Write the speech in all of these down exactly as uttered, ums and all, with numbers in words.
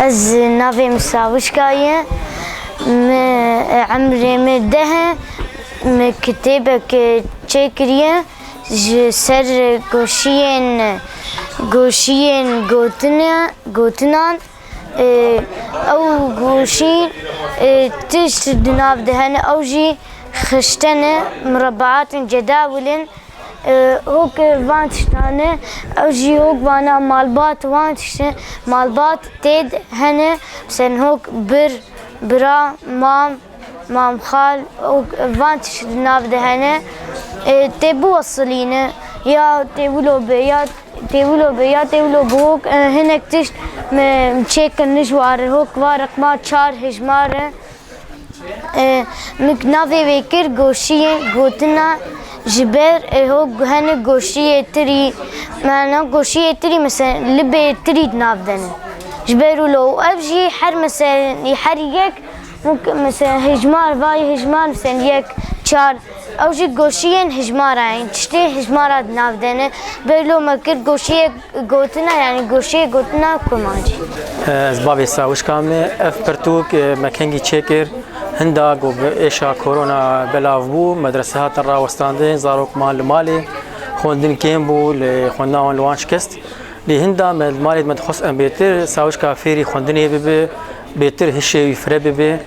Ez navê min Sawişka ye. Min, emrê min deh e. Min kitêbek çêkiriye ji ser goşiyên, goşiyên gotine, gotinan. Ew goşî, e, tişt di nav de hene, ew jî xişte ne, mirebaatên cedawil in. E, hok van tiştan e, ew jî hok vana malbat, van tişt e, malbat tê de hene, mesela hok bir, bira, mam, mamxal, hok van tişt di nav de hene. E, tê biwesilîne, ya tê wilo be, ya tê wilo be, ya tê wilo be, hok, e, hinek tişt me çêkirine ji ware, hok va reqma çar hejmar e. E, min navê wê kir goşiyê gotina, ji ber, e, ho hene goşiyê tirî, mana goşiyê tirî, mesela, libê tirî di nav de ne. Ji ber wilo û ev jî her, mesela, her yek, muk-, mesela, hejmar, vay hejmar, mesela, yek, çar, ew jî goşiyên hejmara, yani tiştê hejmara di nav de ne. Ber wilo me kir goşiyê gotina, yani goşiyê gotina kurmancî. Ez bavê Sawişka me, ev pirtûk, e, me kengî çêkir. Hinda ku bi êşa korona belav bû, medrese hatin rawestandin, zarok man li malê, xwendin kêm bû, li xwendina wan li wan şikest. Lê hinda me li malê me dixwest em bêtir Sawişka fêrî xwendinê bibe, bêtir hişê wî fire bibe.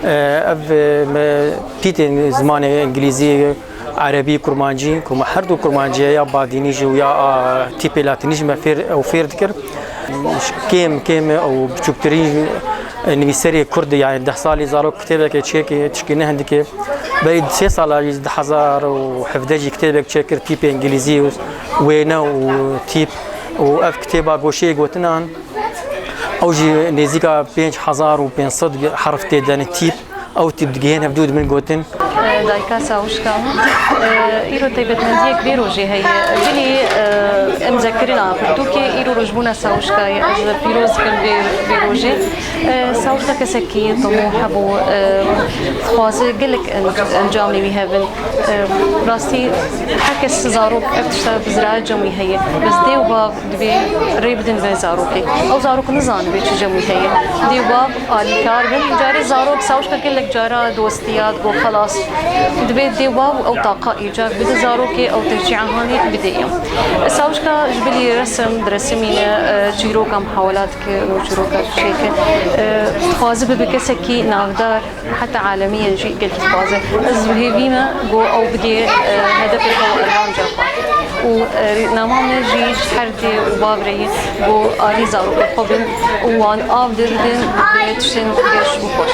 E, ev, e, me pîtên zimanê îngilîzî, erebî, kurmancî, ku me her du kurmanciya ya badînî jî û ya, a, tîpê latînî jî me fêr, ew fêr dikir. Kêm kêm ew biçûktirîn, e, nivîserê kurd, yani deh salî zarok kitêbekê çêkê, tişkî ne hindikê. Berî sê sala jî, du hezar û hevdeh jî kitêbek çêkir, tîpê îngilîzî û wêne û tîp û ev kitêba goşeyê gotinan. Ew jî nêzîka pênc hezar û pênc sed herf tê de ne tîp. Ew tîp digihên hevdû dibin gotin. Dayika Sawişka. Îro taybetmendiyek vê rojê heye. Bilî, e, em zekirina pirtûkê îro rojbûna Sawişka ye. Ez pîroz dikim vê, vê rojê. E, Sawişka kesekî temû hebû, e, dixwaze gelek en-, encamê wî hebin. E, rastî her kes zarok ev tişta bi ziraya cem wî heye. Bes dê û bav Divê rê bidin vê zarokê. Ew zarok nizanin vê çi cem wî heye. Dê û bav alîkar bin. Carê zarok Sawişka gelek cara dostiya digo xelas. Divê dê û bav ew taqa îcar bide zarokê, ew tercîha hanê bide yam. Sawişka ji bilî resim, diresimîne, e, çîroka muhawela dike, ew çîroka çêke. E, dixwaze bibe kesekî navdar. Heta alemiyan jî gelkî dixwaze. Ez bi hêvî me ku ew bigê, e, hedefê xwe û ermanca xwe. Û, e, nama me jî ji her dê û bav re ye ku alî zarokên xwe bin û wan av de bidin bi tiştên geş û xweş.